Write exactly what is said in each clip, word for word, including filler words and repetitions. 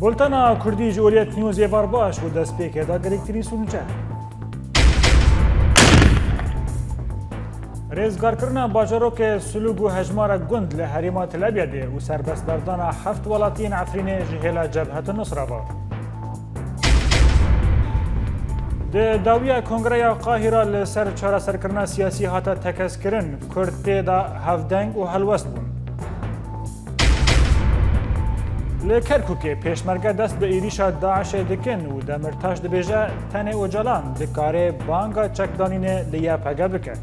Bultena Kurdî ji Orient News ê var baş û destpêkê de girêktirî sûnce. Rêzgarkirina bajarokê Silûg û hejmarek gund li herêma Til Ebyadê û serbestberdana heft welatiyên Efrînê ji hêla Cebhet Nusra ve. Di dawiya Kongreya Qahîra li ser çareserkirina siyasî hate tekez kirin, Kurd tê de hevdeng û helwest bûn. Li Kerkûkê pêşmerge dest bi êrîşa DAIŞê dikin û Demirtaş dibêje, tenê Ocalan dikare banga çekdanînê li Y P G bike.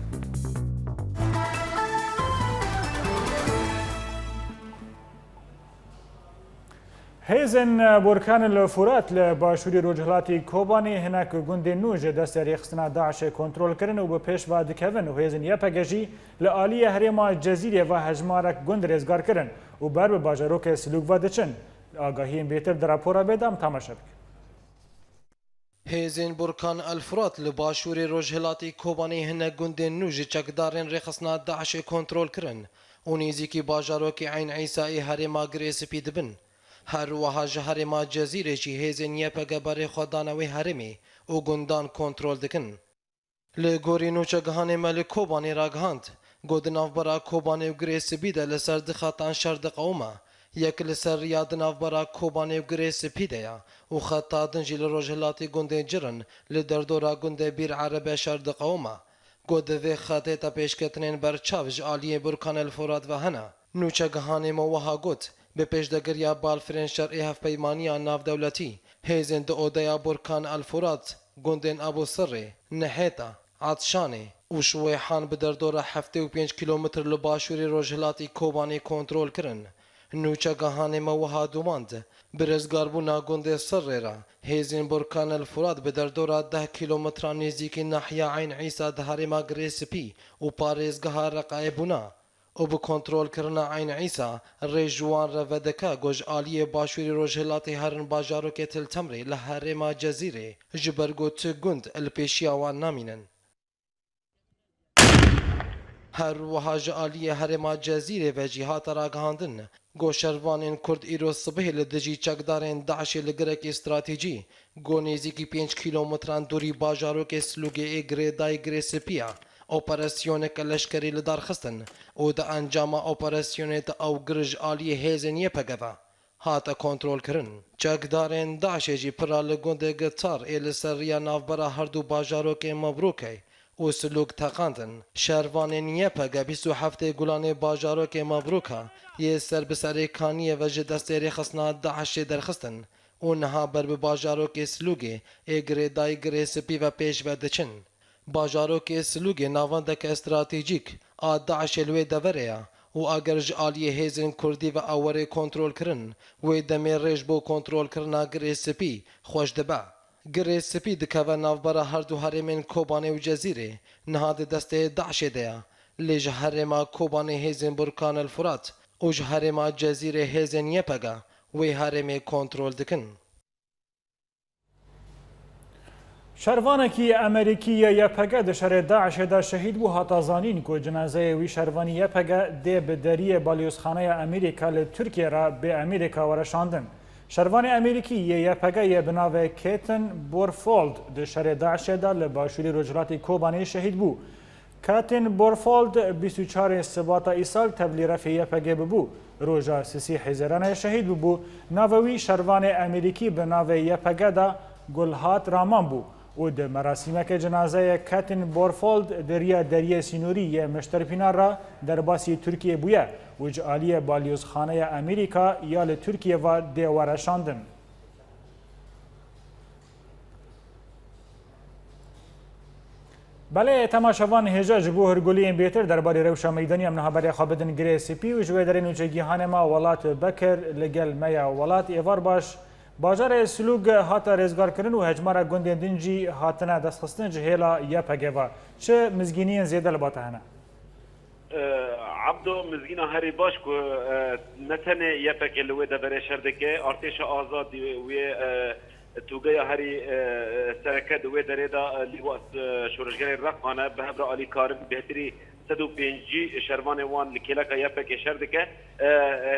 Hêzên Burkan el Furat li başûrê rojhilatê Kobanê hinek gundên nû ji destê rêxistina DAIŞê kontrol kirin û bi pêş ve dikevin û hêzên Y P G jî li aliyê herêma Cezîrê ve hejmarek gund rêzgar kirin û ber bi bajarokê Silûk ve diçin. Agahiyên bêtir di rapora vê de em temaşe bikin. Hêzên Burkan El Furat li başûrê rojhilatê Kobanê hinek gundên nû ji çekdarên rêxistina DAIŞê kontrol kirin û nêzîkî bajarokê Eyn Îsa ê herêma Girê Spî dibin. Her wiha ji herêma Cezîrê jî hêzên Y P G berê xwe dane wê herêmê û gundan kontrol dikin. Li gorî nûçegihanê me li Kobanê ragihand, ku di navbera Kobanê û Girê Spî de li ser du xetan şer diqewime. Yek li ser riya di navbera Kobanê û Girê Spî de ye û xeta din jî li rojhilatê gundê Cirin li derdora gundê Bîr Erebe şer diqewime. Ku di vê xetê de pêşketinên berçav ji aliyê Burkan El Furat ve hene. Nûçegihanê me wiha got, bi pêşdegiriya balfirên şer ê hevpeymaniya navdewletî, hêzên di odeya Burkan El Furat, gundên Ebû Sirrê, Nihêta, Atşanê û Şwêhan bi derdora heftê û pênc kîlometr li başûrê rojhilatî Kobanê kontrol kirin. Nûçegihanê me wiha domand, bi rizgarbûna gundê Sirrê re, hêzên Burkan El Furat bi derdora deh kîlometran nêzîkî nahiya Eyn Îsa di herêma Girê Spî û parêzgeha Reqayê bûna û bi kontrolkirina Eyn Îsa rê ji wan re vedike ku ji aliyê başûrê rojhilatê herin bajarokê Til Temrê li herêma Cezîrê, ji ber ku tu gund li pêşiya wan namînin. Her wiha ji aliyê herêma Cezîrê ve jî hate ragihandin, ku şervanên Kurd îro sibihê li dijî çekdarên DAIŞê li girekê stratejî, ku nêzîkî pênc kîlometran dûrî bajarokê Silûgê ê girêdayî Girê Spî ya, operasyonek leşkerî li dar xistin û di encama operasyonê de ew gir ji aliyê hêzên Y P G ve hate kontrolkirin. Çekdarên DAIŞê jî pira li gundê Gitar ê li ser riya navbera her du bajarokê Mebrûkê û Silûk teqandin. Şervanên Y P G bîst û heftê Gulanê bajarokê Mebrûka yê ser bi Serê Kaniyê ve ji destê rêxistina DAIŞê derxistin û niha ber bi bajarokê Silûgê ê girêdayî Girê Spî ve pêş ve diçin. Bajarokê Silûgê navendeke stratejîk a DAIŞê li wê deverê ye û eger ji aliyê hêzên Kurdî ve ew were kontrolkirin, wê demê rê ji bo kontrolkirina Girê Spî xweş dibe. Girê Spî dikeve navbera her du herêmên Kobanê û Cezîrê, niha di destê DAIŞê de ye. Lê ji herêma Kobanê hêzên Burkan El Furat û ji herêma Cezîrê hêzên Y P G wê herêmê kontrol dikin. Şervanekî Amerîkî yê Y P G di şerê DAIŞê de şehîd bû, hata zanîn ku cinazeyê wî şervanî Y P G dê bi deriyê balyozxaneya Amerîka li Tirkiyê re bê Amerîka were şandin. Şervanê Amerîkî yê Y P G yê bi navê Ketin Borfold di şerê DAIŞê de li başûrê rojhilatê Kobanê şehîd bû. Katin Borfold bîst û çarê Sibata îsal tevlî refê Y P G bibû. Roja sisî Hezîranê şehîd bibû. Navê wî şervanê Amerîkî bi navê Y P G de Gulhat Raman bû û di merasîmeke cinazeyê Katin Borfold di riya deriyê sînorî yê Mişterpînar re derbasî Tirkiyê bûye û ji aliyê balyozxaneya Amerîka ya li Tirkiyê ve dê were şandin. Belê, temaşevan, hêja ji bo hûrguliyên bêtir derbarê rewşa meydanî em niha berê xwe bidin Girê Spî û ji wê derê nûçegihanê me Welat Bekir li gel me ye. Welat, êvar baş. Bajarê Silûg hate rêzgarkirin û hejmara gundên din jî hatine destxistin ji hêla Y P G ve. Çi mizgîniyên zêde li ba te hene? E, Abdo, mizgîna herî baş ku, e, ne tenê Y P G li wê deverê şer dike, Artêşa Azadî wê, e, Tûgeya herî, e, sereke di wê derê de, e, Lîwa, e, Şoreşgerê Reqan e, bi hev re alîkarin bêhtirî sed û pêncî şervanê wan li kêleka Y P G şer dike. E, e,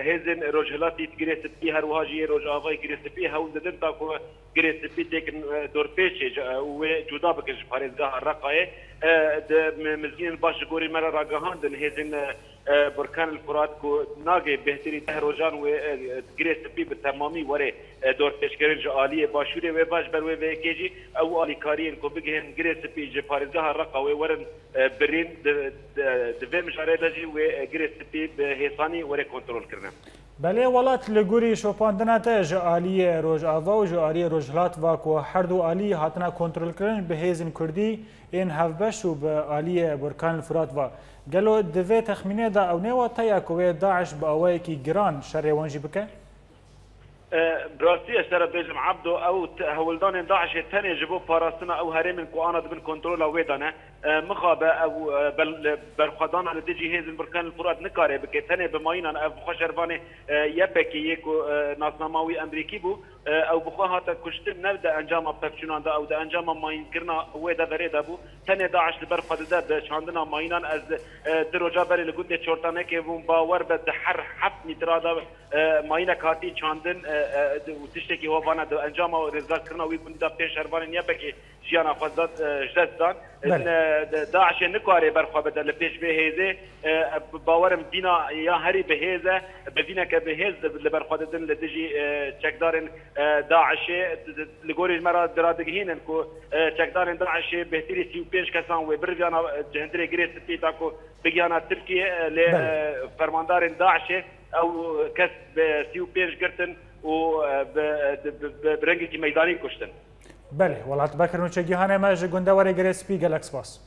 hêzên Rojhilatî Girê Spî, her wiha jî yê Rojavayê Girê Spî hewl didin ta ku Girê Spî têkin, e, dorpêçê ji, e, û wê cuda bikin ji parêzgeha Reqayê. E, di mi-, mizgînên baş ji gorî me re ragihandin, hêzên, e, e, Burkan el Furat ku nagê bêhtirî deh rojan wê, e, Girê Spî bi temamî were, e, dorpêçkirin ji aliyê başûrê wê ve, ji ber wê veyekê jî ew alîkariyên ku bigihên Girê Spî ji parêzgeha Reqa wê werin, e, birîn, di, di, di vê mijarê de jî wê, e, Girê Spî bi hêsanî were kontrolkirine. Belê, welat li gorî şopandina te ji aliyê Rojava û ji aliyê Rojhilat ve ku her du alî hatine kontrolkirin bi hêzên Kurdî ên hevbeş û bi aliyê Burkan el Furat ve. Gelo di vê texmînê de ew nêwate ye ku wê DAIŞ bi awayekî giran şerê wan jî bike? E, bi rastî ez te re bêjim, Ebdo, ew te-, hewldanên DAIŞê tenê ji bo parastina ew herêmên ku ana dibin kontrola wê de ne. E, mixabe ew, e, bel-, berxwedana li dijî hêzên Burkan el Furat nikare bike. Tenê bi mayînan ev bi xwe şervanê, e, Y P G yê ku, e, nasnama wî Emerîkî bû, e, ew bi xwe hate kuştin, ne di encama pevçûnan de, ew di encama mayînkirina wê deverê de bû. Tenê DAIŞ li ber xwe dide bi çandina mayînan. Ez, e, du roja berê li gundê Çortanekê bûm, bawer be di her heft mîtra de, e, mayînek hatî çandin, e, e, di-, û tiştekî hovane di encama rizgarkirina wî gundî de pênc şervanên Y P G jiyana xwe zad, e, ji dest dan. Belê. Ne, de-, DAIŞê nikare berxwe bide li pêş vê hêzê. E, bawerim dîna ya herî bi hêz e, bi vîneke bi hêz li, li berxwe didin li dijî, e, çekdarên, e, DAIŞê. Di-, di-, li gorî me re diradigihînin ku, e, çekdarên DAIŞê bêhtirî sî û pênc kesan wê biriviyana, e, ji hundirê Girê Spî ta ku bigihana Tirkiyê, e, lê, Belê. e, fermandarên DAIŞê ew kes bi sî û pênc girtin û, e, bi, bi, bi, bi, bi rengekî meydanî kuştin. Belê, welat Bekir nûçegihanê me ji gundewarê Girê Spî, gelek spas.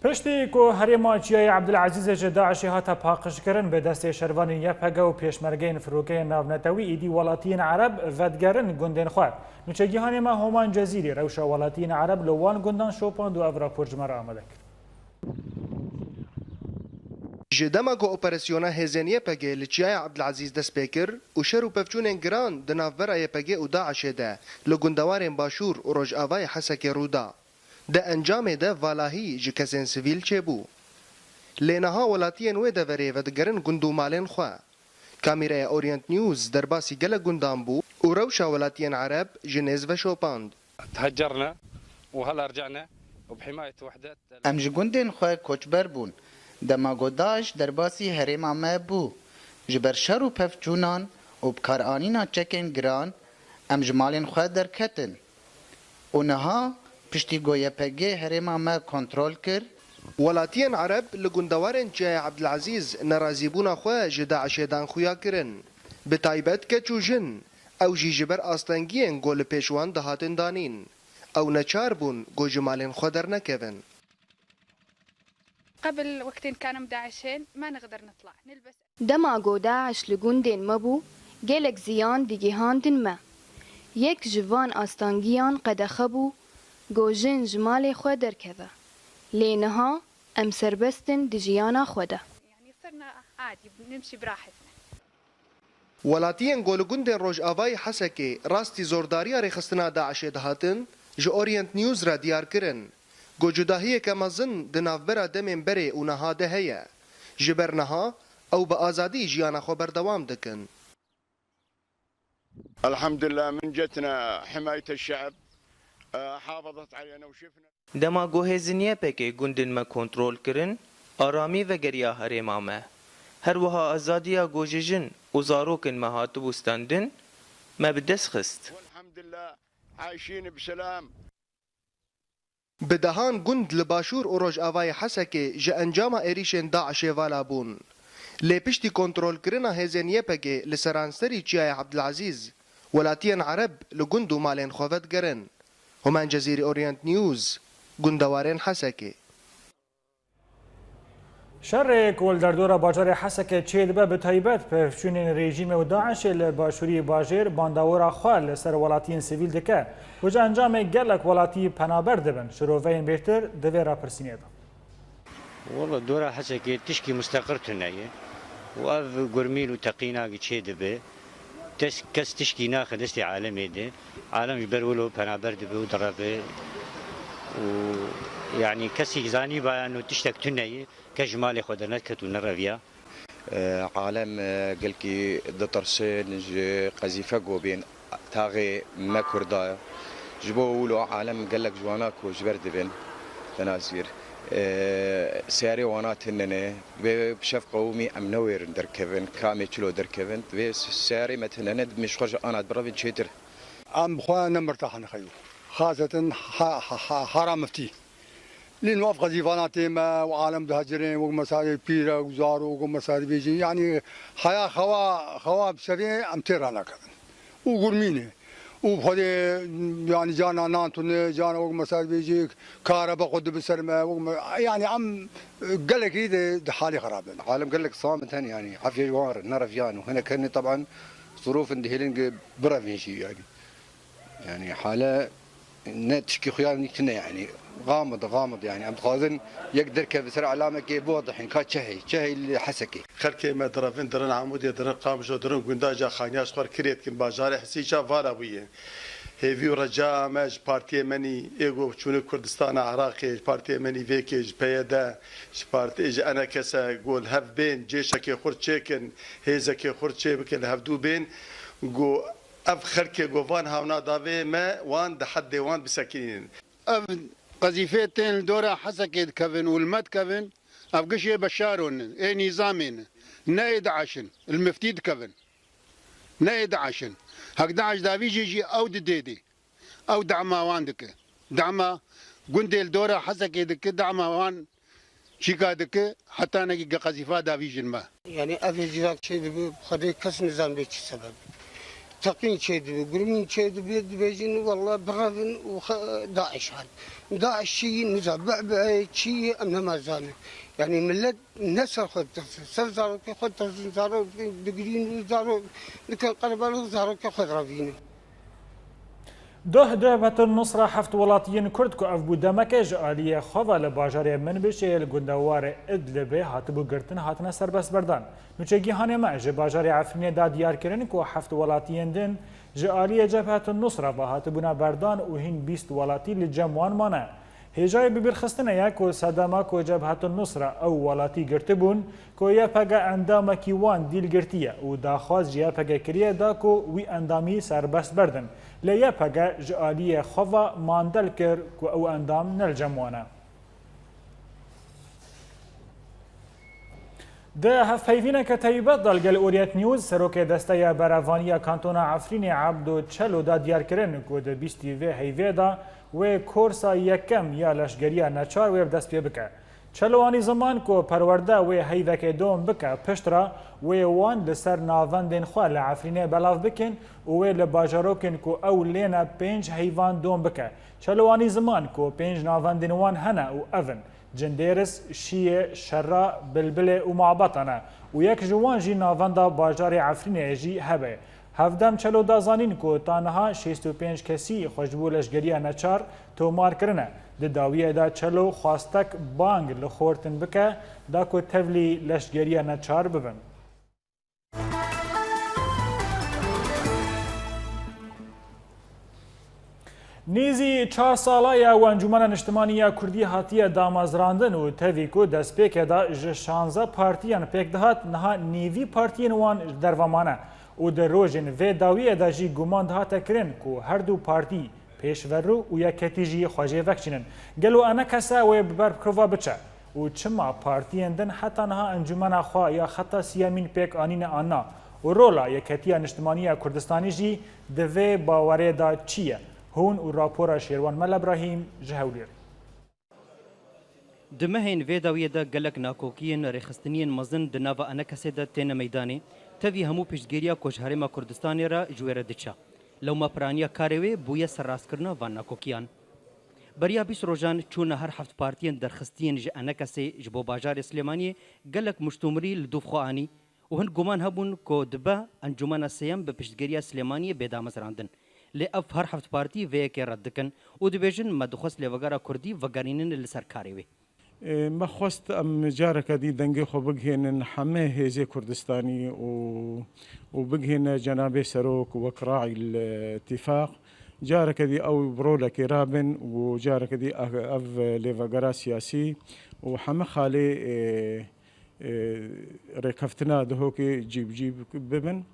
Piştî ku herêma Çiyayê Ebdilezîzê ji DAIŞê hate paqijkirin, bi destê şervanên Y P G û pêşmergeyên firokeyên navnetewî êdî welatiyên Ereb vedigerin gundên xwe. Nûçegihanê me Homan Cezîrî rewşa welatiyên Ereb li wan gundan şopand û ev rapor ji me re amade kir. Ji dema ku operasyona hêzên Y P G li Çiyaya Ebdilezîz dest pê kir û şer û pevçûnên giran di navbera Y P G û DAIŞê de li gundewarên Başûr û Rojavayê Hesekê rû da, di encamê de valahî ji kesên sivîl çêbû. Lê niha welatiyên wê deverê vedigerin gund û malên xwe. Kamîreya Orient News derbasî gelek gundan bû û rewşa welatiyên Ereb ji nêz veşopand. تهجرنا وهلا رجعنا وبحماية وحدات. Em ji gundên xwe koçber bûn. Dema ku DAIŞ derbasî herêma me bû, ji ber şer û pevçûnan û bikaranîna çekên giran, em ji malên xwe derketin. Û niha, piştî ku Y P G herêma me kontrol kir, Welatiyên Ereb li gundewarên Çiyayê Ebdilezîz nerazîbûna xwe ji DAIŞê dan xuya kirin. Bi taybet keç û jin, ew jî ji ber astengiyên ku li pêş wan dihatin danîn. Ew neçar bûn ku ji malên xwe dernekevin. قبل وقتين كانوا مداعشين، ما نقدر نطلع، نلبس. Dema ku DAIŞ li gundên me bû, gelek ziyan digihandin me. Yek ji van astangiyan qedexe bû ku jin ji malê xwe derkeve. Lê niha em serbest in di jiyana xwe de. يعني صرنا عادي، بنمشي براحتنا. Welatiyên ku li gundên Rojavayê Hesekê rastî zordariya rêxistina DAIŞê dihatin, ji Orient News re diyar kirin ku cudahiyeke mezin di navbera demên berê û niha de heye. Ji ber niha ew bi azadî jiyana xwe berdewam dikin. الحمد لله من جتنا حماية الشعب، آه، حافظت علينا وشفنا. Dema ku hêzên Y P G gundên me kontrol kirin, aramî vegeriya herêma me. Her wiha azadiya ku ji jin û zarokên me hatibû stendin, me bi dest xist. والحمد لله عايشين بسلام. Bi dehan gund li Başûr û Rojavayê Hesekê ji encama êrîşên DAIŞê vala bûn. Lê piştî kontrolkirina hêzên Y P G li seranserî Çiyayê Ebdilezîz, welatiyên Ereb li gund û malên xwe vedigerin. Human Cezîrî, Orient News, gundewarên Hesekê. Şerê ku li derdora bajarê Hesekê çêdibe, bi taybet pevçûnên rejîmê û DAIŞê li başûrî bajêr bandawira xwe li ser welatiyên sivîl dike û ji encamê gelek welatî penaber dibin. Şiroveyên bêhtir di vê rapirsînê de. Wala dora Hesekê tişkî musteqir tune ye û ev gurmîn û teqînagî çêdibe. Kes, kes tişkî naxe destê alemê de. Alem ji ber wilo penaber dibe û direve. Û, yanî, kesî zanî ba, yanî, tiştek tune ye, kes ji malê xwe derneket û nereviya. E, alem, e, gelkî ditirsin ji qezîfe ku bên taxê me Kurda. Ji bo wilo alem gelek ji wana ku ji ber dibin, tenasîr. E, seyarê wana tune ne. Vê bi şev qewimî em newêrin derkevin, kamê çilo derkevin. Vê seyarê me tune ne, em ji xwe ji ana birevin çêtir. Em bi xwe ne mirtah in xeyo. Xaseten ha, ha, ha, hara miftî. Lê nu ev qezîfana tê me û alem dihecirên, wek mesadê pîrek û zarok û mesadê bêjin. Yanî heya xewa, xewa bi sevê em tê ranakevin. Û gurmî ne. Û bi xwedê, yanî, carna nan tune, carna wek mesadê bêjî karebe xwe dibi ser me, wek me, yanî em gelekî di, di halê xerab in. Alem gelek samit hene, yanî efyê ji wan re nereviyan û hinek hene, teban zirûfin dihêlin ki birevin jî, yanî. Yanî hale ne tişkî xuya nî tune, yanî gamid, gamid, yanî em dixwazin yek derkeve ser elamekê biwadihîn ka çi hey, çi hey li Hesekê. Xelkê me direvin, dirin Amûdê, dirin Qamişlo, dirin gunda ca xaniya ji xwe kirê dikin, bajarê Hesîça vala bûye. Hêvî û reca me ji partiyê me nî, ê ku çûne Kurdistana Iraqê, ji partiyê me nî vêkê, ji P Y D, ji partiyê, ji E N K S, ku li hev bên, cêşekê xurt çêkin, hêzekê xurt çê bikin, li hevdû bên, ku ev xelkê ku van hawna davê me, wan di heddê wan bisekinînin. Ev qezîfê tên li dora Hesekê dikevin û li me dikevin, ev gişê Beşaro ne, ê nîzamê ne, ne ê DAIŞ in, li miftî dikevin. Ne ê DAIŞ in. Hek DAIŞ davî jî jî ew didê dê. Ew dema wan dike. Dema gundê li dora Hesekê dike, dema wan çîka dike, heta nekî qezîfa davîjin me. Yanî ev hêzîra çê dibe, Xwedê kes nizanibê çi sebeb. Teqîn çê dibe, gurmîn çê dibe, dibêjin, "Walla birevin û xe-, DAIŞ hat." DAIŞ çi yî niza, bi'bi'ê çi yî em nema zanin. Yanî millet ne ser xwe ditirsin, ser zarokê xwe ditirsin, zarok digirîn û zarok dikin qerebalix, zarokê xwe direvînin. Duh Cebhetun Nusra heft welatiyên Kurd ku ev bû demeke ji aliyê xwe ve li bajarê Minbicê li gundewarê Idlibê hatibû girtin, hatine serbestberdan. Nûçegihanê me ji bajarê Efrînê da diyar kirin ku heft welatiyên din ji aliyê Cebhetun Nusra ve hatibûne berdan û hîn bîst welatî li cem wan mane. Hêjayê bibîrxistinê ye ku sedema ku Cebhetun Nusra ew welatî girtibûn, ku Y P G endamekî wan dîl girtiye û daxwaz ji Y P G kiriye da ku wî endamî serbest berdin. Lê Y P G ji aliyê xwe ve mandel kir ku ew endam ne li cem wan e. Di hevpeyvîneke taybet de li gel Orient News, serokê Desteya Berevaniya Kantona Efrînê Ebdo Çelo da diyar kirin ku di bîstî vê heyvê de wê korsa yekem ya leşgeriya neçar wê bi dest pê bike. Çelo anî ziman ku perwerde wê heyvekê dom bike, piştre wê wan li ser navendên xwe li Efrînê belav bikin û wê li bajarokên ku ew lê ne pênc heyvan dom bike. Çelo anî ziman ku pênc navendên wan hene û ev in: Cindêris, Şiyê, Şera, Bilbilê û Mabata ne û yek ji wan jî navenda bajarê Efrînê jî hebe. Hevdem Çelo da zanîn ku ta niha şêst û pênc kesî xwe ji bo leşgeriya neçar tomar kirine. Di dawiyê de Çelo xwestek bang li xortin bike da ku tevlî leşgeriya neçar bibin. Nêzî çar sala ye ku Encûmena Niştimanî ya Kurdî hatiye damezrandin û tevî ku destpêkê de ji şanze partiyan pêk dihat, niha nêvî partiyên wan ji derve mane û di rojên vê dawiyê de jî guman dihate kirin ku her du partî pêşverû û yeketî jî xwe jê vekişînin. Gelo E N K S wê bi ber bi kirva biçe? Û çima partiyên din heta niha encûmena xwe ya xeta siyemîn pêk anîne an na? Û rola Yeketiya Niştimanî ya Kurdistanî jî di vê bawerê de çi ye? Hûn û rapora Şêrwan Mela Brahîm ji Hewlêr. Di mehên vê dawiyê de gelek nakokiyên rêxistiniyên mezin di nava E N K S'ê de têne meydanê, tevî hemû piştgiriya ku ji Herêma Kurdistanê re ji wê re diçe. Lewma piraniya karê wê bûye serrastkirina van nakokiyan. Beriya bîst rojan çûna her heft partiyên derxistiyên ji E N K S'ê ji bo bajarê Silêmaniyê gelek muştûmirî li dûv xwe anî û hin guman hebûn ku dibe encûmena sêyem bi piştgiriya Silêmaniyê bê damezrandin. Lê ev her heft partî vê yekê red dikin û dibêjin, me dixwest lêvegera kurdî vegerînin li ser karê wê. Ê, me xwest em careke dî dengê xwe bigihênin hemê hêzê Kurdistanî û, û bigihêne cenabê serok wek raîl îtîfaq. Careke dî ew bi rolekê rabin û careke dî ev, ev lêvegera siyasî û heme xalê, ê, ê, rêkeftina Dihokê cî bi cî bibin.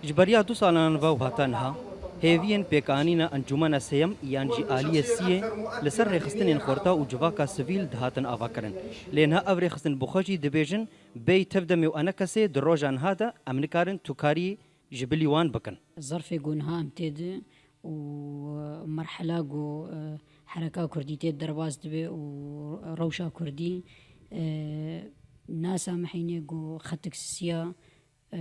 Ji beriya du salan ve û heta niha, hêviyên pêkanîna Encûmena Sêyem yan jî Aliyê Siyê li ser rêxistinên xorta û civaka sivîl dihatin avakirin. Lê niha ev rêxistin bi xwe jî dibêjin, bêyî tev demê û enekesê di roja niha de em nikarin tukarî ji bilî wan bikin. Zerfê ku niha em tê de û merhela ku, e, hereka kurdî tê derbas dibe û rewşa kurdî, e, nasamihîne ku xetik sisiya, e,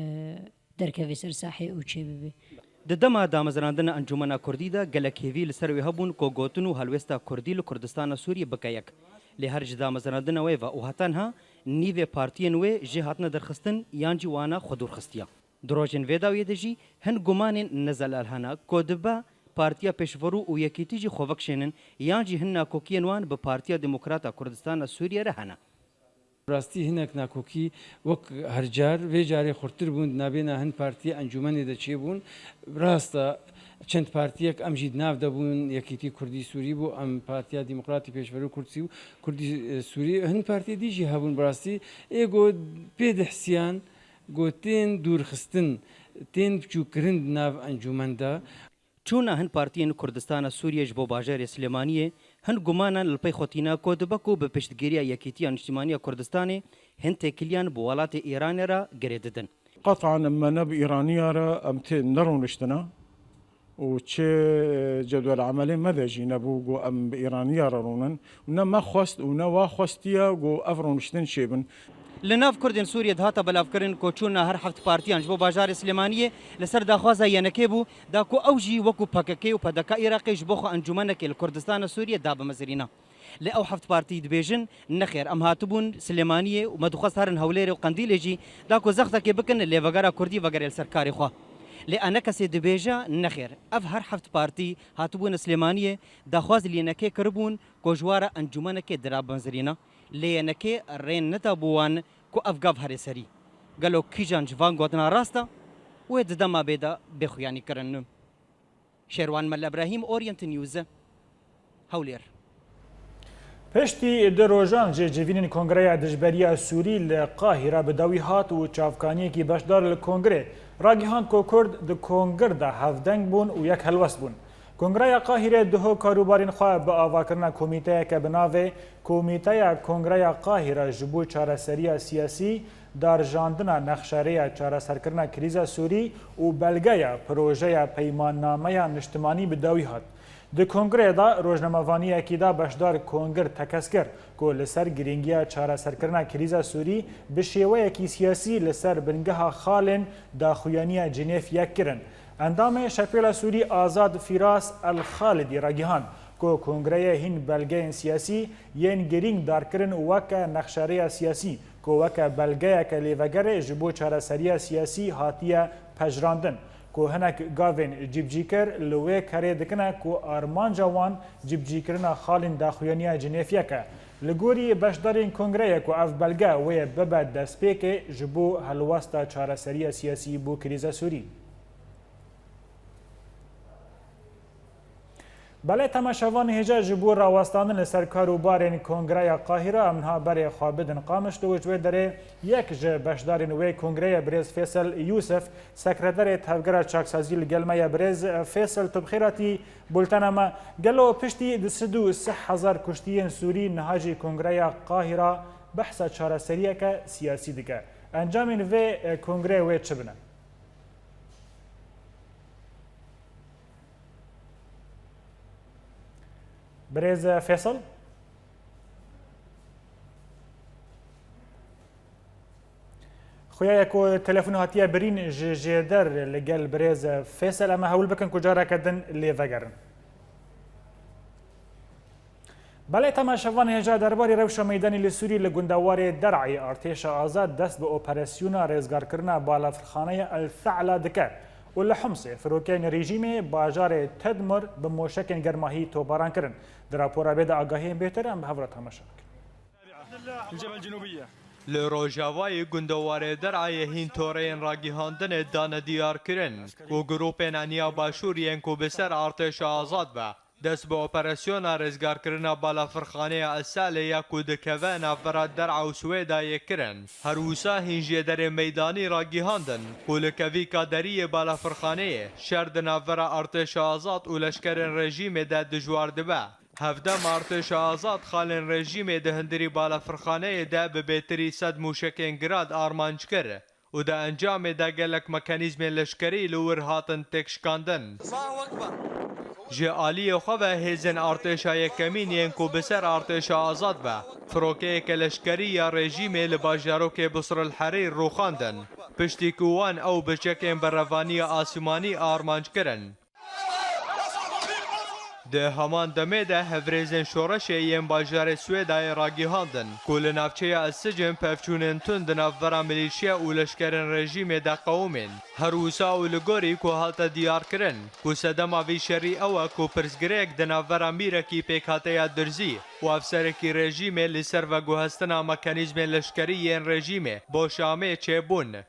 derkeve ser sahê û çêbibe. Di dema damezrandina Encûmena Kurdî de gelek hêvî li ser wê hebûn ku gotin û helwêsta kurdî li Kurdistana Sûriyê bike yek. Lê her ji damezrandina wê ve û heta niha nîvê partiyên wê jê hatine derxistin yan jî wana xwe dûr xistiye. Di rojên vê dawiyê de jî hin gumanên nezelal hene ku dibe Partiya Pêşverû û Yekîtî jî xwe vekişênin yan jî hin nakokiyên wan bi Partiya Demokrata Kurdistana Sûriyê re hene. Rastî hinek nakokî wek her car, vê carê xurttir bûn, di navbêna hin partiyê encûmenê de çêbûn. Rast e, çend partiyek em jî di nav de bûn, Yekîtî Kurdî Sûrî bû, em Partiya Demokratî Pêşverû Kurdî, Kurdî, e, Sûrî, hin partiyê dî jî hebûn bi rastî. Ê got pê dihisiyan, got tên dûrxistin, tên biçûkkirin di nav encûmen de. Çûna hin partiyên Kurdistana Sûriyê ji bo bajarê Silêmaniyê hin gumanan li pey xwe tîna ku dibe ku bi piştgiriya Yekîtiya Niştimanî ya Kurdistanê hin têkiliyan bi welatê Îranê re girê didin. Qet'an me ne bi Îraniya re em tê nerûniştina û çi cedwel emelê me de jî nebû ku em bi Îraniya re rûnin. Ne me xwest û ne wa xwestiye ku ev rûniştin çêbin. Li nav Kurdên Sûriyê dihata belavkirin ku çûna her heft partiyan ji bo bajarê Silêmaniyê li ser daxwaza Y N K'ê bû, da ku ew jî wekû P K K û P D K Iraqê ji bo xwe encûmenekê li Kurdistana Sûriyê dabimezirîna. Lê ew heft partî dibêjin, nexêr, em hatibûn Silêmaniyê û me dixwest herin Hewlêrê û Qendîlê jî, da ku zextekê bikin lêvegera Kurdî vegerê li ser karê xwe. Lê enekesê dibêje, nexêr, ev her heft partî hatibûne Silêmaniyê, daxwaz li Y N K'ê kiribûn, ku ji wa re encûmenekê dirabimezirîna, lê Y N K'ê rê nedabû wan ku ev gav here serî. Gelo kîjan ji van gotina rast e? Wê di dema bê de bê xuyanî kirin. Şêrwan Mel Ebrahîm, Orient News, Hewlêr. Piştî du rojan ji civînên Kongreya Dijberiya Sûrî li Qahîra bi dawî hat û çavkaniyekî beşdar li kongrê ragihand ku Kurd di kongir de hevdeng bûn û yek helwest bûn. Kongreya Qahîrê diho karûbarên xwe bi avakirina komîteyeke bi navê Komîteya Kongreya Qahîre ji bo Çareseriya Siyasî, Darjandina Nexşerêya Çareserkirina Krîza Sûrî û belgeya Projeya Peymannameya Niştimanî bi dawî hat. Di kongreyê de rojnamevaniyekî de beşdar kongir tekez kir ku li ser girîngiya çareserkirina krîza Sûrî bi şêweyekî siyasî li ser bingeha xalên daxuyaniya Cinêv yek kirin. Endamê Şepêla Sûrî Azad Fîras El Xalidî ragihand ku kongreyê hîn belgeyên siyasî yên girîng dar kirin weke nexşerêya siyasî ku weke belgeyeke lêvegerê ji bo çareseriya siyasî hatiye pejirandin, ku hinek gavên cîbicîkir li wê kerê dikine ku armanca wan cîbicîkirina xalên daxuyaniya Cinêv yek e. Li gorî beşdarên kongreyê ku ev belge wê bibe destpêkê ji bo helwesta çareseriya siyasî bo krîza Sûrî. Belê temaşevanê hêja, ji bo rawestandin li ser kar û barên Kongreya Qahîre, em niha berê xwe bidin Qamişlo û ji wê derê yek ji beşdarên wê kongreyê birêz Fêsel Yûsif, sekreterê Tevgera Çaksazî li gel me ye. Birêz Fêsel, tu bi xêr hatî bultena me. Gelo piştî du sed û sî hezar kuştiyên Sûrî niha jî Kongreya Qahîre behsa çareseriyeke siyasî dike. Encamên vê, e, kongreyê wê çi bine? Birêz Fêsel? Xuya ye ku telefon hatiye birîn ji jêder li gel birêz Fêsel, em ê hewl bikin ku careke din lê vegerin. Belê temaşevan hêja, derbarê rewşa meydanê li Sûrî li gundewarê Der'ê artêşa azad dest bi operasyona rêzgarkirina balafirxaneya El Se'la dike û li Humsê firokeyên rejîmê bajarê Tedmur bi moşekên germahî topbaran kirin. Di rapora vê de agahiyên bêhtir em bi hev re temaşe bikin. الجبهة الجنوبية. Li Rojavayê gundewarê Der'ayê hîn toreyên ragihandinê dane diyarkirin ku grûpên Eniya Başûr yên ku bi ser artêşa azad be, dest bi operasyona rêzgarkirina balafirxaneya Eselê ya ku dikeve navbera Der'a û Swêdayê kirin. Her wisa hîn jêderên meydanî ragihandin ku li kevîka deriyê balafirxaneyê şer di navbera artêşa azad û leşkerên rejîmê de dijwar dibe. Hevdem artêşa azad xalên rejîmê di hundirî balafirxaneyê de bi bêtirî sed mûşekên Grad armanc kir û di encamê de gelek mekanîzmên leşkerî li wir hatin têkşikandin. Ji aliyê xwe ve hêzên artêşa yekemîn yên ku bi ser artêşa azad ve firokeyeke leşkerî ya rejîmê li bajarokê Bisril Herîr rûxandin, piştî ku wan ew bi çekên berevaniya asîmanî armanc kirin. Di heman demê de hevrêzên şoreşê yên bajarê Swêdayê ragihandin ku li navçeya Esicin pevçûnên tund di navbera milîşya û leşkerên rejîmê de qewimên. Her wisa û li gorî ku hate diyarkirin ku sedema vî şerî ew e ku pirsgirêk di navbera mîrekî pêkhateya Dirzî û efserekî rejîmê li ser veguhestina mekanîzmên leşkerî yên rejîmê bo Şamê çêbûn.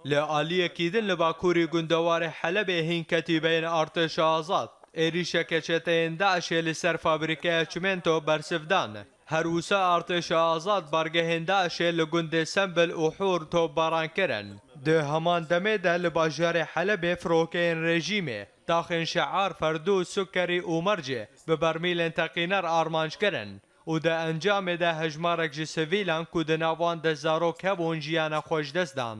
Li aliyekî din li bakurî gundewarê Helebê hîn ketîbeyên artêşa azad êrîşeke çeteyên DAIŞê li ser fabrîkeya çimento bersiv dan. Her wisa artêşa azad bargehên DAIŞê li gundê Sembil û Hûr topbaran kirin. Di heman demê de li bajarê Helebê firokeyên rejîmê taxên Şear, Ferdû, Sukerî û Mercê bi bermîlên teqîner armanc kirin û di encamê de hejmarek ji sivîlan ku di nav wan de zarok hebûn jiyana xwe ji dest dan.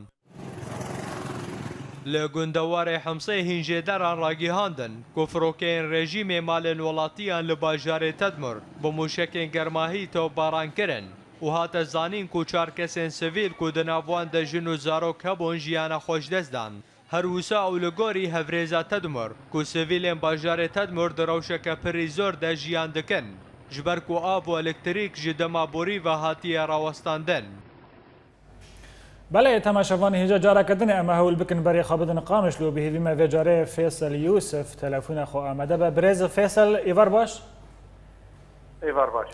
Li gundewarê Himsê hîn jêderan ragihandin ku firokeyên rejîmê malên welatiyan li bajarê Tedmur bi mûşekên germahî topbaran kirin û hate zanîn ku çar kesên sivîl ku di nav wan de jin û zarok hebûn jiyana xwe ji dest dan. Her wisa û li gorî hevrêza Tedmur ku sivîlên bajarê Tedmur di rewşeke pirî zor de jiyan dikin, ji ber ku av û elektrîk ji dema borî ve hatiye rawestandin. Belê, temaşevan, hêja careke din e em hewl bikin berê xwe bidin Qamişlo, bi hêvî me vê carê Fêsel Yûsif telefona xwe amade be. Birêz Fêsel, êvar baş? Êvar baş.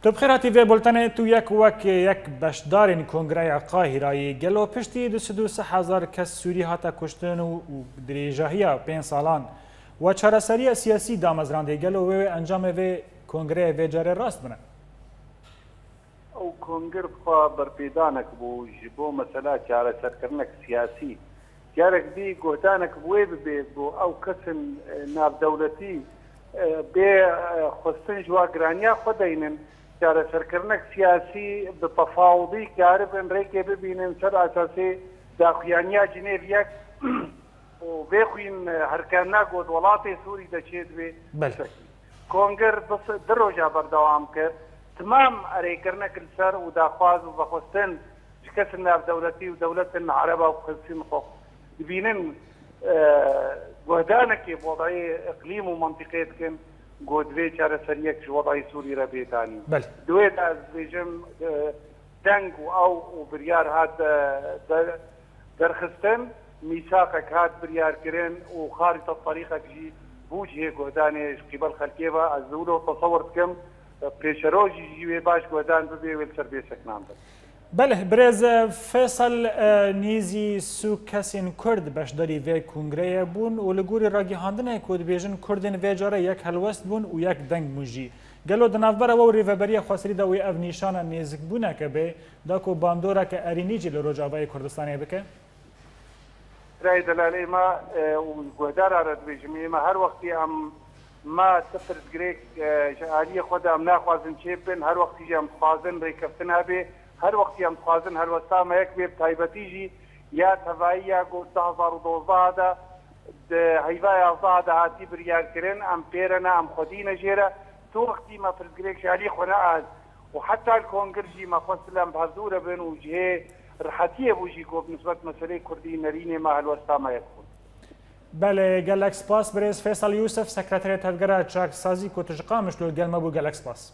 Tu bi xêr hatî vê bultenê, tu yek wek yek beşdarên Kongreya Qahîrayê, gelo piştî du sed û sî hezar kes Sûrî hate kuştin û, û dirêjahiya pênc salan we çareseriya siyasî damezrandê, gelo wê wê encamê vê kongreyê vê carê rast bine? Ew kongir bi xwe berpêdanek bû ji bo mesela çareserkirinek siyasî. Carek dî guhdanek bi wê bibê ku ew kesên, e, navdewletî, e, bê, e, xwestin ji wa giraniya xwe deynin. Çareserkirinek siyasî bi tefawidî karibin rêkê bibînin ser esasê daxuyaniya Cinêv yek û vê xwîn, e, herkevna ku di welatê Sûrî de çêdibe. Belê. Kongir du, du roja berdewam kir. Timam erêkirinek li ser û daxwaz û vexwestin ji kesên navdewletî û dewletên ereba û kesên xwe dibînin, e, guhdanekê bi wedayê iqlîm û mentiqê dikin, ku divê çareseriyek ji wedayê Sûrî re bê danîn. Belê. Di wê de ez dibêjim, e, deng û ew û biryar hat, e, de-, derxistin, mîsaqek hat biryarkirin û xarîte terîqek jî bû cihê guhdanê ji qîbel xelkê ve. Ez li wilo tesewir dikim, pêşerojî jî wê baş guhdan bibe, wê li ser bê sekinandin. Belê, birêz Fêsel, e, nêzî sî kesên Kurd beşdarî vê kongreyê bûn û li gorî ragihandinê ku dibêjin Kurdên vê carê yek helwest bûn û yek deng bûn jî. Gelo di navbera we û Rêveberiya Xweserî de wê ev nîşana nêzikbûneke bê, da ku bandoreke erênî jî li Rojavayê Kurdistanê bike? Birayê delalê me, e, û guhdara re dibêjim, ême her wextî em, me ti pirsgirêk, e, ji aliyê xwe de em naxwazin çêbibin, her wextî jî em dixwazin rêkeftin hebe, her wextî em dixwazin helwesta me yek bê, bi taybetî jî ya tevayî ya ku di du hezar û dozdeh de di heyva yazdeh de hatî biryarkirin, em pê re ne, em xwedî ne jê re. Tu wextî me pirsgirêk ji alî xwe neat û heta li kongir jî me xwest em bi hevdû re bin û cihê rihetiyê bû jî ku bi nisbet meseleyê kurdî nerînê me helwesta me yek bûn. Belê, gelek spas birêz Fêsel Yûsif, sekreterê Tevgera Çaksazî ku tu ji Qamişlo li gel me bû, gelek spas.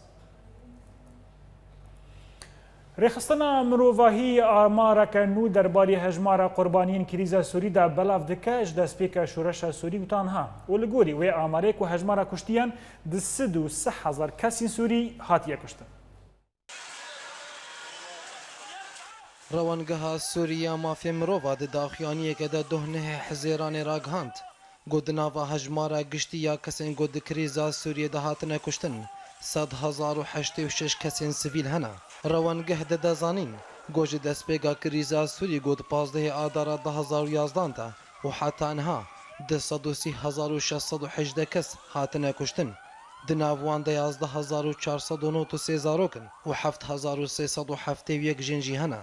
Rêxistina mirovahî amareke nû derbarê hejmara qurbaniyên krîza Sûrî de belav dike, ji destpêka şoreşa Sûrî û ta niha. Û li gorî wê amarê ku hejmara kuştiyan di sed û sî hezar kesên Sûrî hatiye kuştin. Rewangeha Sûrî ya Mafê Mirova di daxuyaniyeke de doh nehê Hizêranê ragihand, ku di nava hejmara giştî ya kesên ku di krîza Sûriyê de hatine kuştin, sed hezar û heştê û şeş kesên sivîl hene. Rewangeh dide zanîn, ku ji destpêka krîza Sûrî ku di pazdehê Adara du hezar û yazdan de û heta niha du sed û sî hezar û şeş sed û hejdeh kes hatine kuştin. Di nav wan de yazdeh hezar û çar sed û nod û sê zarok in û heft hezar û sê sed û heftê û yek jin jî hene.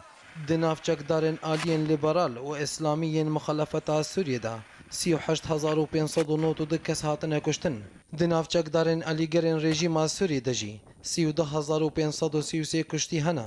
Di nav çekdarên aliyên lîberal û îslamî yên muxalefeta Sûriyê de sî û heşt hezar û pênc sed û nod û du kes hatine kuştin. Di nav çekdarên alîgirên rejîma Sûrî de jî sî û du hezar û pênc sed û sî û sê kuştî hene.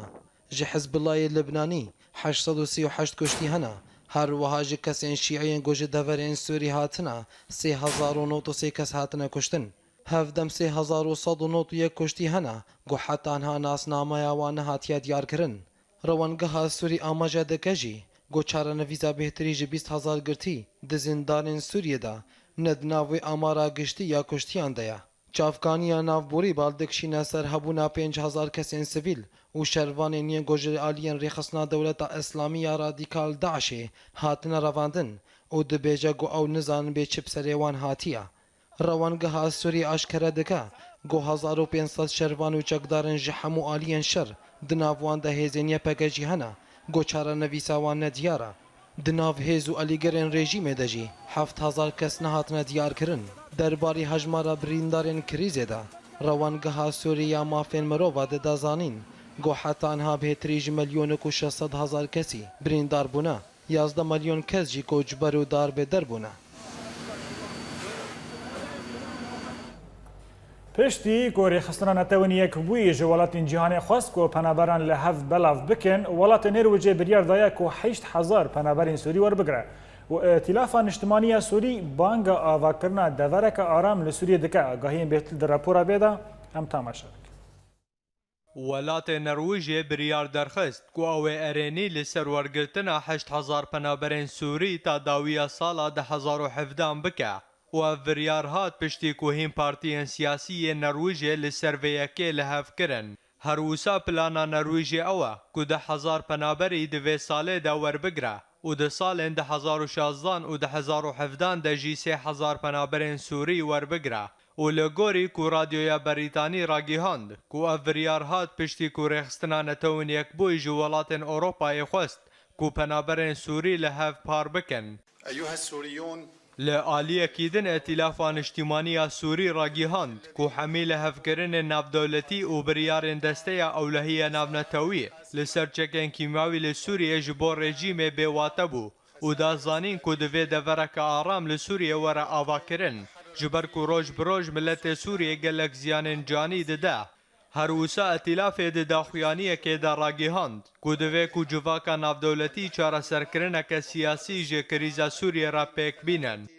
Ji Hizbullahê Libnanî heşt sed û sî û heşt kuştî hene. Her wiha ji kesên şîî yên ku ji deverên Sûrî hatine, sê hezar û nod û sê kes hatine kuştin. Hevdem sê hezar û sed û nod û yek kuştî hene ku heta niha nasnameya wan nehatiye diyarkirin. Rewangeha Sûrî amaje dike jî ku çarenivîsa bêhtirî ji bîst hezar girtî di zindanên Sûriyê de ne di nav wê amara giştî ya kuştiyan de ye. Çavkaniya navborî bal dikişîne ser hebûna pênc hezar kesên sivîl û şervanên yên ku ji aliyên Rêxistina Dewleta Îslamî ya Radîkal DAIŞê hatine revandin û dibêje ku ew nizanin bê çi bi serê wan hatiye. Rewangeha Sûrî aşkere dike ku hezar û pênc sed şervan û çekdarên ji hemû aliyên şer di nav wan de hêzên Y P G jî hene ku çarenivîsa wan nediyar e. Di nav hêz û alîgirên rejîmê de jî heft hezar kes nehatine diyarkirin. Derbarî hejmara birîndarên krîzê de, Rewangeha Sûrî ya Mafên Mirova dide zanîn ku heta niha bêhtirî ji milyonek û şeş sed hezar kesî birîndar bûne, yazdeh milyon kes jî koçber û darbeder bûne. Piştî ku Rêxistina Netewên Yekbûyî ji welatên cîhanê xwest ku penaberan li hev belav bikin, welatê Nêrwecê biryar daye ku heşt hezar penaberên Sûrî werbigire û Îtîlafa Niştimanî ya Sûrî banga avakirina devereke aram li Sûriyê dike. Agahiyên bêhtir di rapora bê de em temaşe bikin. Welatê Nerwîjê biryar derxist ku ew ê erênî li ser wergirtina heşt hezar penaberên Sûrî ta dawiya sala du hezar û hevdehan bike û ev biryar hat piştî ku hîn partiyên siyasî yên Nerwîjê li ser vê yekê li hev kirin. Her wisa plana Nerwîjê ew e ku du hezar penaberî di vê salê de werbigire û di salên du hezar û şazdan û du hezar û hevdan de jî sê hezar penaberên Sûrî werbigire. Û li gorî ku Radyoya Berîtanî ragihand ku ev biryar hat piştî ku Rêxistina Netewên Yekbûyî ji welatên Ewropayê xwest ku penaberên Sûrî li hev par bikin. أيها السوريون. Li aliyekî din Îtîlafa Niştimanî ya Sûrî ragihand ku hemî lihevkirinên navdewletî û biryarên Desteya Ewlehiya Navnetewî li ser çekên kîmyawî li Sûriyê ji bo rejîmê bêwate bû û da zanîn ku divê devereke aram li Sûriyê were avakirin, ji ber ku roj bi roj miletê Sûriyê gelek ziyanên canî dide. Her wisa Îtîlafê di daxuyaniyekê de ragihand ku divê ku civaka navdewletî çareserkirineke siyasî ji krîza Sûriyê re pêk bînin.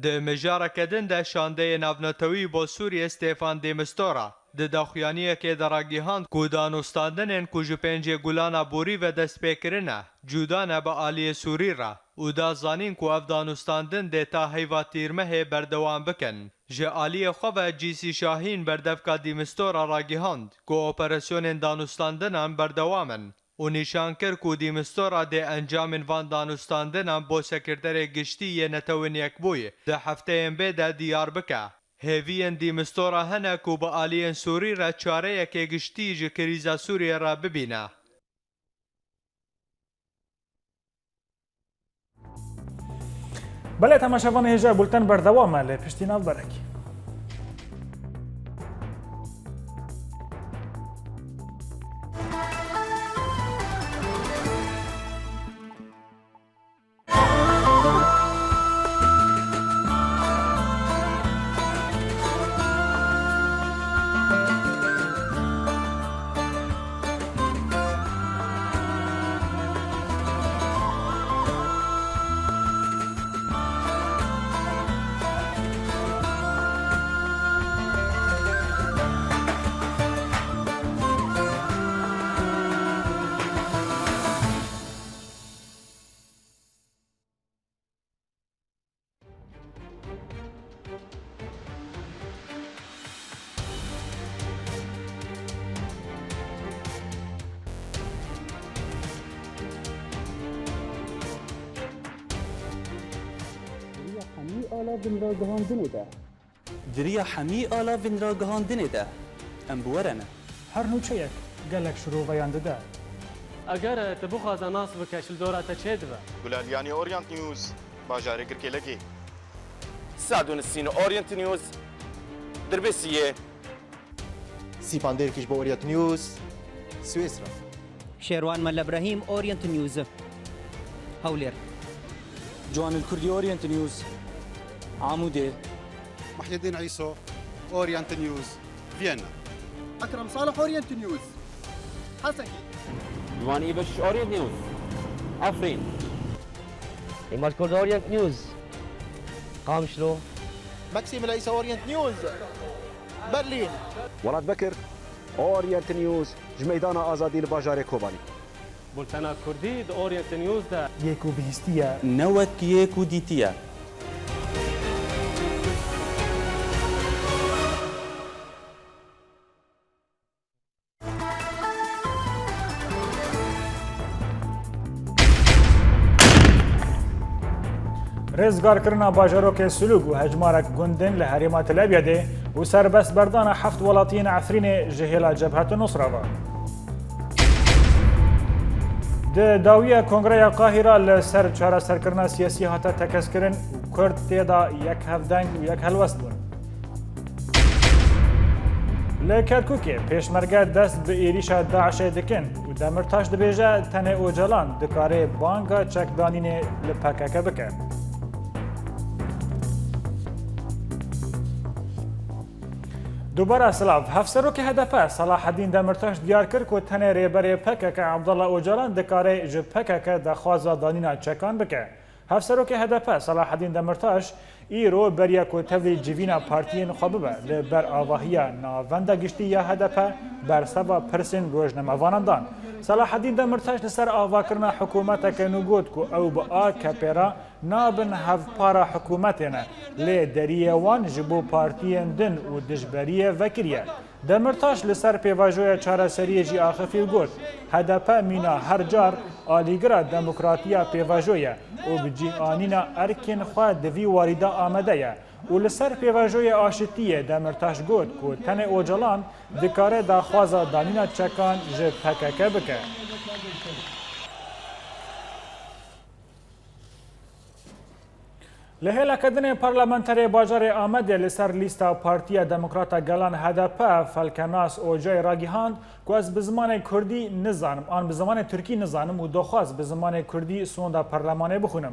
Di mijareke din de şandeyê navnetewî bo Sûriyê Stefan de Mistura di daxuyaniyekê de ragihand ku danûstandinên ku ji pêncê Gulana borî ve dest pê kirine, cuda ne bi aliyê Sûrî re û da zanîn ku ev danûstandin dê ta heyva Tîrmehê berdewam bikin. Ji aliyê xwe ve Cîsî Şahîn berdevka de Mistura ragihand ku operasyonên danûstandinan berdewam in û nîşan kir ku de Mistura dê encamên van danûstandinan bo Sekreterê Giştî yê Netewên Yekbûyî di hefteyên bê de diyar bike. Hêviyên de Mistura hene ku bi aliyên Sûrî re çareyekê giştî ji krîza Sûriyê re bibîne. Belê, temaşevanê hêja, bulten berdewam e lê piştî navberekî. Di ragihandinê de. Di riya hemî ala vê ragihandinê de em bi we re ne. Her nûçeyek gelek şiroveyan dide. Eger tu bixwaze nas bike, ji li dora te çê dibe. Gulaliyanî Orient News, bajarê Girkêlekê. Sadun Sîn Orient News, Dirbêsiyê. Sîpan Dêrkiş bo Orient News, Swêsra. Şêrwan Melle Brahîm, Orient News, Hewlêr. Ciwanil Kurdî, Orient News, Amûdê. Muhyiddin Îso, Orient News, Viyana. Ekrem Salih, Orient News, Hesekî. Ciwanî Beşiş, Orient News, Efrîn. Îmad Kurd, Orient News, Qamişlo. Maxim Îsa, Orient News, Berlîn. Welat Bekir, Orient News, ji Meydana Azadî li bajarê Kobanî. Bultena Kurdî di Orient News de. Yê ku bihîstiye. Ne wek yê ku dîtiye. Rêzgarkirina bajarokê Silûg û hejmarek gundên li herêma Til Ebyedê û serbestberdana heft welatiyên Efrînê ji hêla Cebhet Nusra ve. Di dawiya Kongreya Qahîra li ser çareserkirina siyasî hate tekezkirin û Kurd tê de yek hevdeng û yek helwest bûn. Li Kerkûkê pêşmerge dest bi êrîşa DAIŞê dikin û Demirtaş dibêje tenê Ocalan dikare banga çekdanînê li P K K bike. Dubara silav. Hevserokê H D P Selahaddîn Demirtaş diyar kir ku tenê rêberê P K K Abdullah Ocalan dikare ji P K K daxwaza danîna çekan bike. Hevserokê H D P Selahaddîn Demirtaş îro beriya ku tevlî civîna partiyên xwe bibe li ber avahiya Navenda Giştî ya H D P berseva pirsên rojnamevanan dan. Selahaddîn Demirtaş li ser avakirina hikûmeteke nû got ku ew bi A K P re nabin hevpara hikûmetê ne, lê deriyê wan ji bo partiyên din û dijberiyê vekiriye. Demirtaş li ser pêvajoya çareseriyê jî axifî û got, H D P mîna her car alîgira demokratiya pêvajo ye û bi cih anîna erkên xwe di vî warî de amade ye û li ser pêvajoyê aşitiyê Demirtaş got ku tenê Ocalan dikare daxwaza danîna çekan ji P K K bike. Li hêleke dinê parlamenterê bajarê Amedê li ser lîsta Partiya Demokrata Gelan H D P Felkenas Ocayê ragihand ku ez bi zimanê Kurdî nizanim an bi zimanê Tirkî nizanim û doxwaz bi zimanê Kurdî sonda perlemanê bixwînim.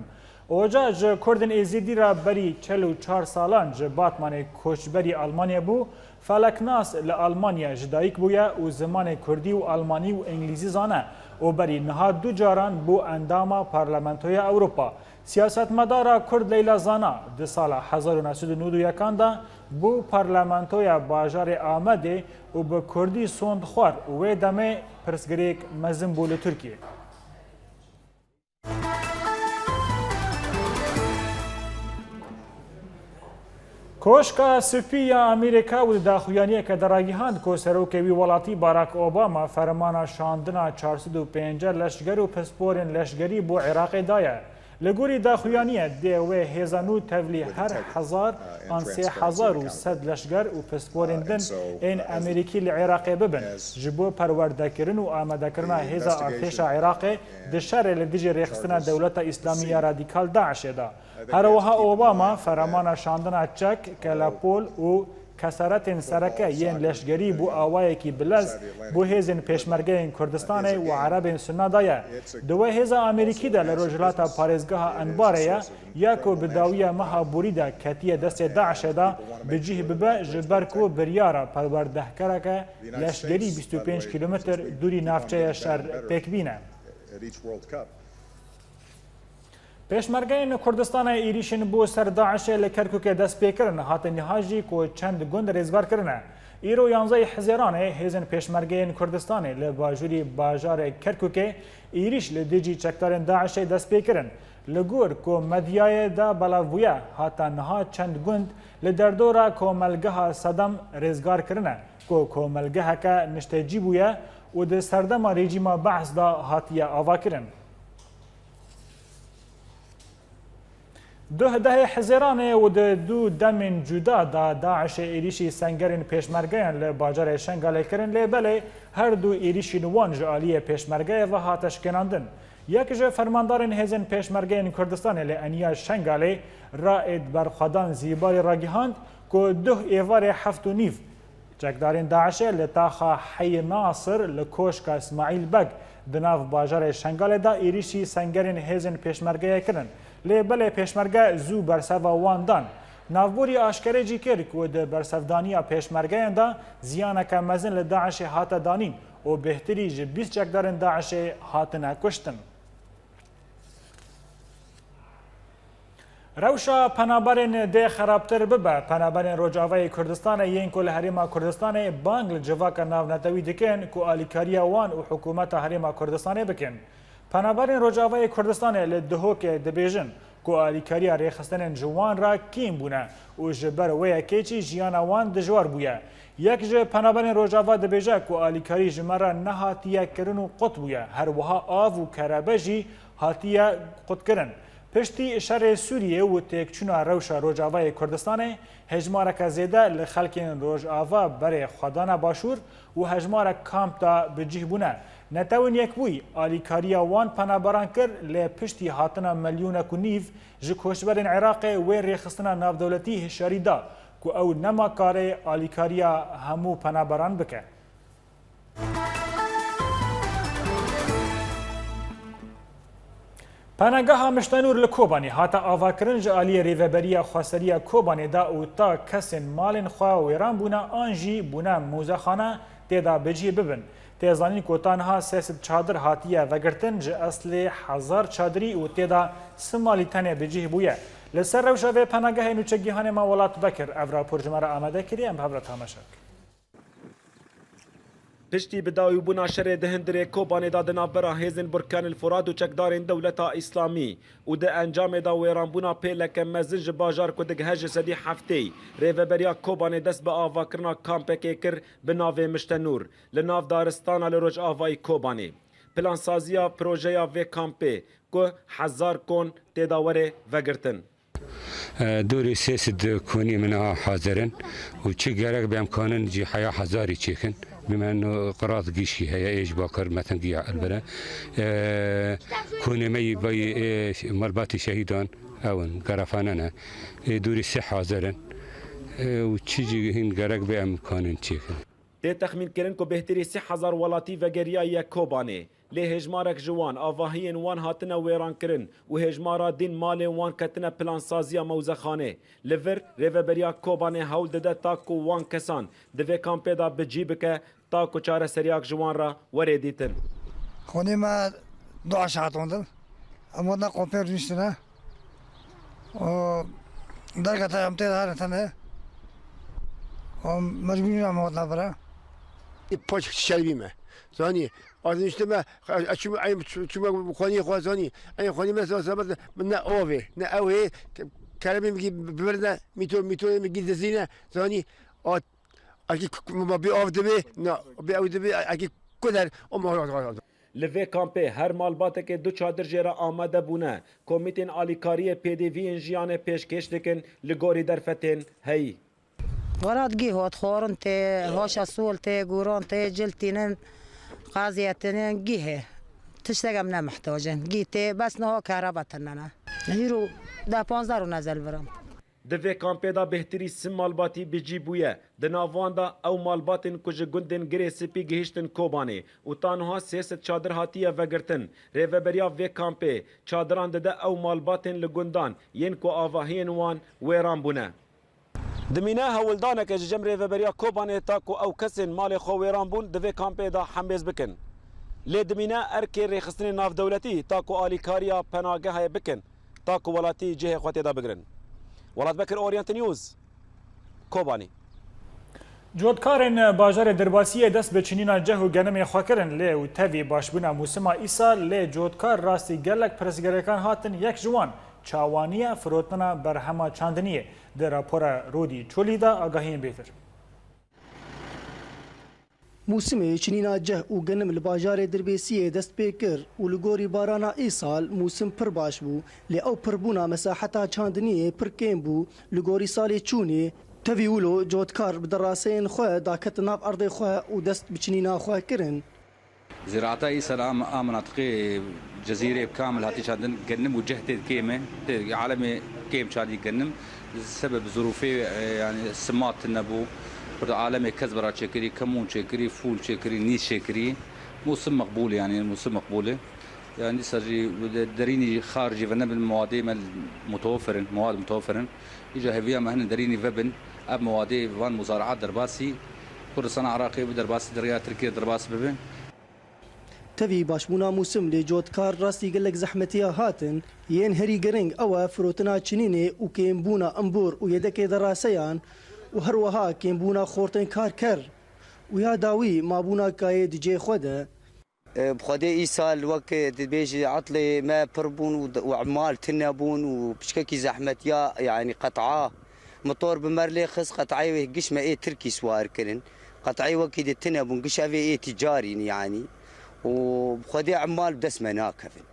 Oca ji Kurdên Êzidî re berî çil û çar salan ji Batmanê koçberî Almanya bû. Feleknas li Almanya ji dayik bûye û zimanê Kurdî û Almanî û Îngilîzî zane û berî niha du caran bû endama Parlamentoya Ewropa. Siyasetmedara Kurd Leyla Zana di sala hezar û neh sed û nod û yekan de bû Parlamentoya bajarê Amedê û bi Kurdî sond xwar û wê demê pirsgirêk mezin bû li Tirkiyê. Koşka Spî ya Amerîka û di daxuyaniyeke de ragihand ku serokê wî welatî Barack Obama fermana şandina çar sed û pêncî leşger û pisporên leşgerî bo Iraqê daye. Li gorî daxuyaniyê dê wê hêza nû tevlî her hezar an sê hezar û sed leşger û pisporên din ên Amerîkî li Iraqê bibin, ji bo perwerdekirin û amadekirina hêza artêşa Iraqê di şerê li dijî rêxistina Dewleta Îslamî ya Radîkal DAIŞê de. Her wiha Obama feremana şandina çek, kelepol û keseretên sereke yên leşgerî bo awayekî bilez bo hêzên pêşmergeyên Kurdistanê û Erebên Sunna daye. Di wê hêza Amerîkî de li rojhilata parêzgeha Enbarê ye, ya ku bi dawiya meha borî de ketiye destê DAIŞê de, bi cih bibe, ji ber ku biryara perwerdehkereke leşgerî bîst û pênc kîlometr dûrî navçeya şer pêk bîne. Pêşmergeyên Kurdistanê êrîşên bo ser DAIŞê li Kerkûkê dest pê kirin, hate niha jî ku çend gund rêzgar kirine. Îro yanzdehê Hizêranê hêzên Pêşmergeyên Kurdistanê li bajûrî bajarê Kerkûkê êrîş li dijî çekdarên DAIŞê dest pê kirin. Li gor ku medyayê de belav bûye, hata niha çend gund li derdora komelgeha Sedem rêzgar kirine, ku komelgeheke niştecî bûye û di serdema rejîma Be'es de hatiye avakirin. Duh dehê Hizêranê û di du demên cuda de DAIŞê êrîşî sengerên pêşmergeyan li bajarê Şengalê kirin, lê belê her du êrîşên wan ji aliyê pêşmergeyê ve hate şikênandin. Yek ji fermandarên hêzên pêşmergeyên Kurdistanê li eniya Şengalê Raed Berxwedan Zîbarî ragihand ku duh êvarê heft û nîv Çekdarên DAIŞê li taxa Heyî Nasir li Koşka Îsmaîl Beg di nav bajarê Şengalê de êrîşî sengerên hêzên pêşmergeyê kirin. Lê belê pêşmerge zû berseva wan dan. Navborî aşkerê jî kir ku di bersevdaniya pêşmergeyan de ziyaneke mezin li DAIŞê hate danîn û bêhtirî ji bîst çekdarên DAIŞê hatine kuştin. Rewşa penaberên dê xerabtir bibe. Penaberên Rojavayê Kurdistanê yên ku li Herêma Kurdistanê bang li civaka navnetewî dikin ku alîkariya wan û hikûmeta Herêma Kurdistanê bikin. Penaberên Rojavayê Kurdistanê li Duhokê dibêjin ku alîkariya rêxistinên ji wan re kêm bûne û ji ber wê yekê jî jiyana wan dijwar bûye. Yek ji penaberên Rojava dibêje ku alîkarî ji me re nehatiye kirin û qut bûye. Her wiha av û kerebe jî hatiye qutkirin. Piştî şerê Sûriyê û têkçûna rewşa Rojavayê Kurdistanê, hejmareke zêde li xelkên Rojava berê xwedana Başûr û hejmarek kamp de bi cih bûne. Netewên Yekbûyî alîkariya wan penaberan kir, lê piştî hatina milyonek û nîv ji koçberên Iraqê wê rêxistina navdewletî hişyarî da ku ew nema karê alîkariya hemû penaberan bike. Penageha Miştenûr li Kobanê hate avakirin, ji aliyê Rêveberiya Xweseriya Kobanê de û ta kesên malên xwe wêran bûne an jî bûne mûzexane tê de bi cih bibin. Tê zanîn ku ta niha sê sed çadir hatiye vegirtin, ji eslê hezar çadirî û tê de si malî tenê bi cih bûye. Li ser rewşa vê penagehê nûçegîhanê me Welat Bekir ev rapor ji me re amade kiriye, em bi hev re temaşe bikin. Piştî bidawîbûna şerê di hundirê Kobanê de di navbera hêzên Burkan el Furat û çekdarên Dewleta Îslamî û di encamê de wêranbûna pêleke mezin ji bajar ku digihe ji sedî heftê, Rêveberiya Kobanê dest bi avakirina kampekê kir bi navê Miştenûr li nav daristana li rojavayî Kobanê. Plansaziya projeya vê kampê ku hezar kon tê de were vegirtin. Dûrî sê sed konî min a hazir in û çi gerek bi imkanin jî heya hezarî çêkin. Bi me no qirat gişkî heye, ê ji bakar metin giya elbere. Konê me yî bayî ê malbatî şehîdan ew in, gerefane ne. Ê dûrî sê hazir in. Û çi jî hin gerek bi em kanin çêkin. Tê texmînkirin ku bêhtirî sê hezar welatî vegeriyaye Kobanê. Lê hêjmarek ji wan, avahiyên wan hatine wêrankirin û hêjmara din malên wan ketine plansaziya mewzexanê. Li vir, Rêveberiya Kobanê hewl dide ta ku wan kesan di vê kampê de bi cî bike, ta ku çareseriyak ji wan re were dîtin. Xwînê me du aşa hatondin. Em wenda kompê rûniştine. O derkete em tê de herin tenê. O mecbûrî em wenda bire. Paç şerbî me. Zanî, ez niştime, ez çûme, ez çûme xaniyê xwe zanî. Ey xanî me sabet ne avê, ne ew ê, keremê min gî bibirine, mîto, mîtoyê min gî dizîne, zanî, a, a gî k-, ma bê av dibê, na, bê ew dibê, a gî kuder, o ma. Li vê kampê her malbatekê du çadir jê re amade bûne. Komîtên alîkariyê pêdiviyên jiyanê pêşkêş dikin li gorî derfetên heyî. Welat gî hot, xwarin tê, haşa sol tê, goran tê, cil tînin, qaziyetinin gî hê. Tiştek em ne mihtacin. Gî tê, bes niha kereba tine ne. Hîro deh panzdeh rûne ez li vir im. Di vê kampê de bêhtirî si malbatî bi cî bûye. Di nav wan de ew malbatên ku ji gundên Girê Spî gihiştin Kobanê û ta niha sê sed çadir hatiye vegirtin. Rêveberiya vê kampê çadiran dide ew malbatên li gundan yên ku avahiyên wan wêran bûne. Dimîne hewldaneke ji cem Rêveberiya Kobanê ta ku ew kesên malê xwe wêran bûn di vê kampê de hembêz bikin. Lê dimîne erkê rêxistinên navdewletî ta ku alîkariya penagehê bikin, ta ku welatî cihê xwe tê de bigirin. Welat Bekir, Orient News, Kobanî. Cotkarên bajarê Dirbasiyê dest bi çinîna ceh û genemê xwe kirin, lê û tevî başbûna mûsima îsal, lê cotkar rastî gelek pirsgirêkan hatin, yek ji wan çawaniya firotina berhema çandiniyê. Di rapora Rodî Çolî de agahiyên bêtir. Mûsimê çinîna ceh û genim li bajarê Dirbêsiyê dest pê kir û li gorî barana îsal mûsim pir baş bû, lê ew pirbûna mesaheta çandiniyê pir kêm bû. Li gorî salê çûnê, tevî wilo cotkar bi deraseyên xwe daketin nav erdê xwe û dest bi çinîna xwe kirin. Ziraeta îsal a, a minatiqê Cezîrê bi kamil hatî çandin, genim û ceh tê kêm e. Tê alemê kêm çandî genim. Sebeb zirûfê, e, yani sima tune bû. Kurda alemê kezbera çêkirî, kemûn çêkirî, fûl çêkirî, nîz çêkirî. Mûsim meqbûl e, yani mûsim meqbûl e. Yani dîsa jî de-, derînî jî xar jî venebin, muadê me mutewefir in, muad mutewefir in. Îca hêviya me hene derînî vebin, ev muadê van muzaraat derbasî Kurdistana Iraqê bi derbasî di rêya Tirkiyê derbas bibe. Tevî başbûna mûsim lê cotkar rastî gelek zehmetiya hatin, yên herî giring ew e firotina çinînê û kêmbûna embûr û yedekê deraseyan û her wiha kêmbûna xortên karker û ya dawî mabûna kayê di cihê xwe de. E, bi Xwedê îsal wek dibêjî etlê me pir bûn û d-, û emal tune bûn û piçkekî zehmetiya, yanî qet'a motor bi me re lê xist, qet'ayê wê giş me ê tirkî siwar kirin. Qet'ayê wekî di tune bûn, giş ev ê ê tîcarîn yanî. Û bi Xwedê emal bi dest me nakevin.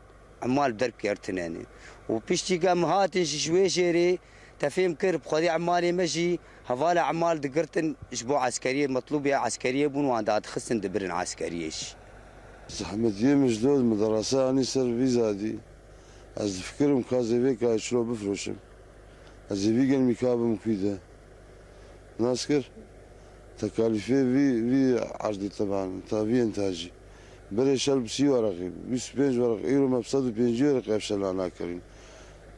Emal bi derb ker tune ne. Û piştî ke em hatin jî ji wê jêrê te fêm kir, bi Xwedê emalê me jî hevala emal digirtin ji bo eskeriyê, metlûbê eskeriyê bûn, wan dadixistin dibirin eskeriyê jî. Zehmetiyê min ji dor min derasa anî ser vî zadî. Ez difikirim ka ez ê vê kayê çilo bifroşim. Ez ê vî genimî ka bim kûy de. Nas kir, tekalîfê vî, vî erdê teban, ta vî entacî. Berê şel bi sî weraqî, bîst û pênc weraq, îro me bi sed û pêncî weraq ev şela nakirin.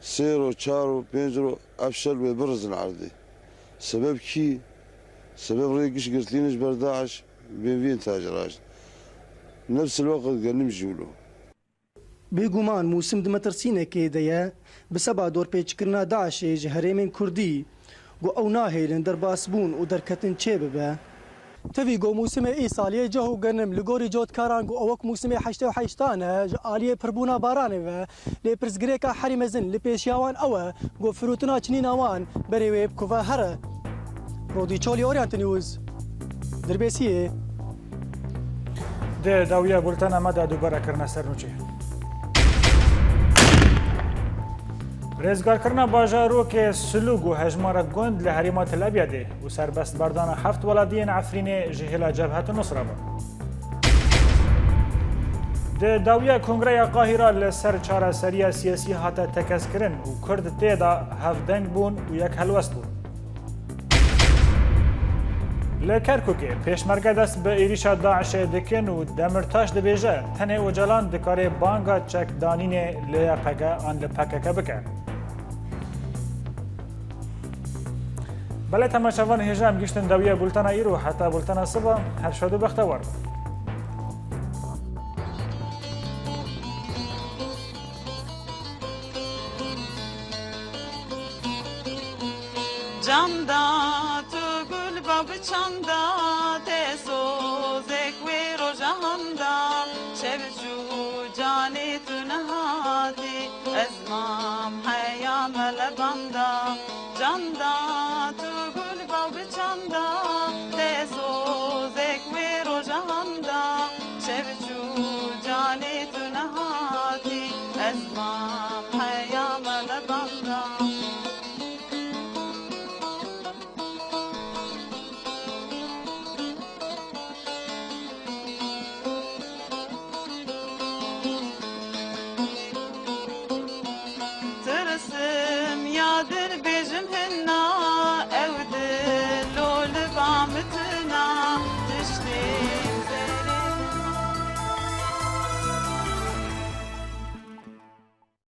Sê ro, çar ro, pênc ro ev şel wê birizin erdê. Sebeb kî? Sebeb rê giş girtîne ji ber DAIŞ, bên vî entacî raşt. Nefs el weqt genim jî wilo. Bêguman mûsim di metirsînekê de ye, bi seba dorpêçkirina DAIŞê ji herêmên Kurdî, ku ew nahêlin derbasbûn û derketin çêbibe. Tevî ku mûsimê îsaliyê ceh û genim li gorî cotkaran ku ew wek mûsimê heştê û heştan e, ji aliyê pirbûna baranê ve, lê pirsgirêka herî mezin li pêşiya wan ew e ku firotina çinîna wan berê wê bi ku ve here. Rodî Çolî, Orient News, Dirbêsiyê. Di dawiya bultena me de dubare kirine ser nûçê. Rêzgarkirina bajarokê Silûg û hejmara gund li herêma Til Ebyadê û serbestberdana heft welatiyên Efrînê ji hêla Cebhet Nusra bû. Di dawiya Kongreya Qahîra li ser çareseriya siyasî hate tekezkirin û Kurd tê de hevdeng bûn û yek helwest bûn. Li Kerkûkê pêşmerge dest bi êrîşa DAIŞê dikin û Demirtaş dibêje, tenê Ocalan dikare banga çekdanînê li Y P G an li P K K bike. Belê temaşevan, hêja em giştin dawiya bultena îro, heta bultena siba, her şad û bextewar bin. Canda tu gul ba bi çanda te sozek wê roja handa, şev çû canê tu nehatî, ez mam heya me le banda. Canda tu gul ba bi çanda